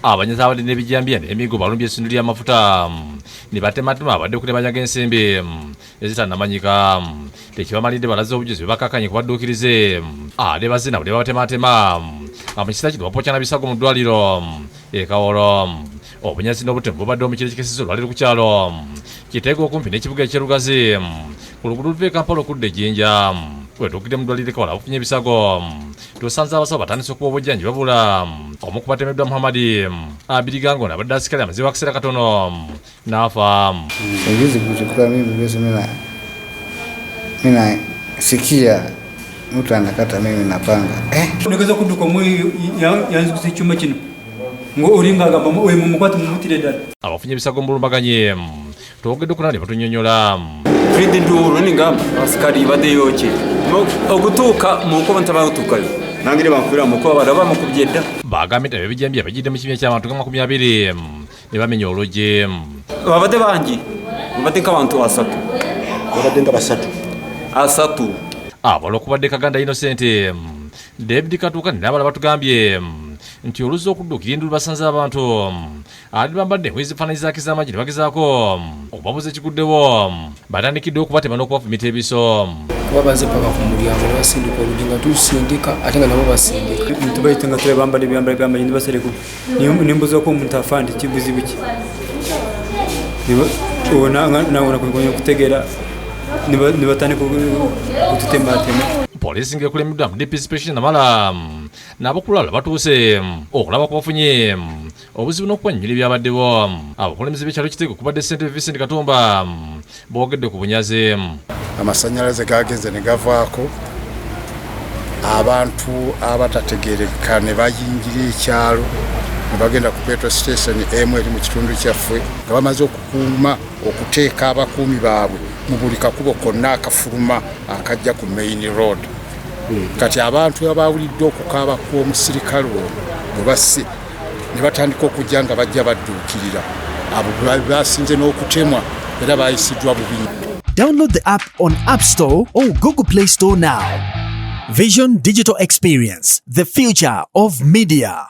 Abanyazi abadde n'ebijambiya n'emiggo balumbye essundiro ly'amafuta ne batematema abadde ku ne banyaga ensimbi ezitannamanyika. Tekibamalidde, balaze obujuzi bwe bakakanye ku badduukirize ate bazze nabo ne babatematema nga mu kiseera kino bapokya na bisago mu ddwaliro e Kawolo. Obunyazi n'obutemu bubadde mu kiro ekikesezza olwaleero ku kyalo Kiteega okumpi n'ekibuga eky'e Lugazi ku luguudo oluva e Kampala okudda e Jinja. Wetuukidde mu ddwaliro e Kawolo abafunye ebisago tusanze abasawo batandise okuwa obujjanjabi, wabula omu ku batemeddwa, Muhammadi Abiriga, ng'ono abadde asikale amaze akaseera katono n'afa. Juzi kuchukua mimi basi mimi nasikia mtu anakata mimi na panga eh. Nigeza okudduka omu yanzikusa ekyuma kino ng'olinga agamba oyo mumukwate mumutire ddala. Abafunye ebisago mu bulumbaganyi twogedde ku nabo ne batunyonnyola. Fred Nduhuru ningamba asikari baddeyo ki okutuuka mukuba ntabakutuukayo nange ne bankubira mukuba balaba bamukubye dda. Bagambye nti ebijambiya bijjidde mu kibinja ky'abantu nga 20 ne bamenya oluggi. Babadde bangi, babadde nk'abantu asatu. Babadde nga basatu. Asatu. Abalala okubadde Kaganda Innocent, David Katuuka n'abalala batugambye nti oluzza okudduukira endulu basanze abantu ate bambadde engoye zifaananyizaako ez'amagye ne bagezaako okubabuza ekiguddewo. Batandikidde okubatema n'okubafumita ebiso. Kuba baze paka ku mulyango ne basindika oluggi nga tusindika ate nga nabo basindika. Tubayita nga tebambala ebyambalo by'amagye ne basereko nembuzaako omuntu afa nti kibuzibu ki nawona kutegeera ne batandika okututematema. Poliisi ng'ekulembeddwamu DP Special Namala n'abakulala batuuse okulaba ku bafunye obuzibu n'okwannyonnyola ebyabaddewo. Abakulembeze b'ekyalo Kiteego okubadde ssentebe Vincent Katumba boogedde ku bunyazi. Amasannyalaze gagenze ne gavaako, abantu abatategeereka ne bayingira ekyalo ne bagenda ku petrol station emu eri mu kitundu kyaffe nga bamaze okukuuma okuteeka abakuumi baabwe mu buli kakubo konna akafuluma akajja ku main road. Kati abantu abawulidde okukaaba kw'omusirikale ono bwe basse ne batandika okujja nga bajja badduukirira abo basinze n'okutemwa era bayisiddwa bubi. Download the app on App Store or Google Play Store now. Vision Digital Experience, the future of media.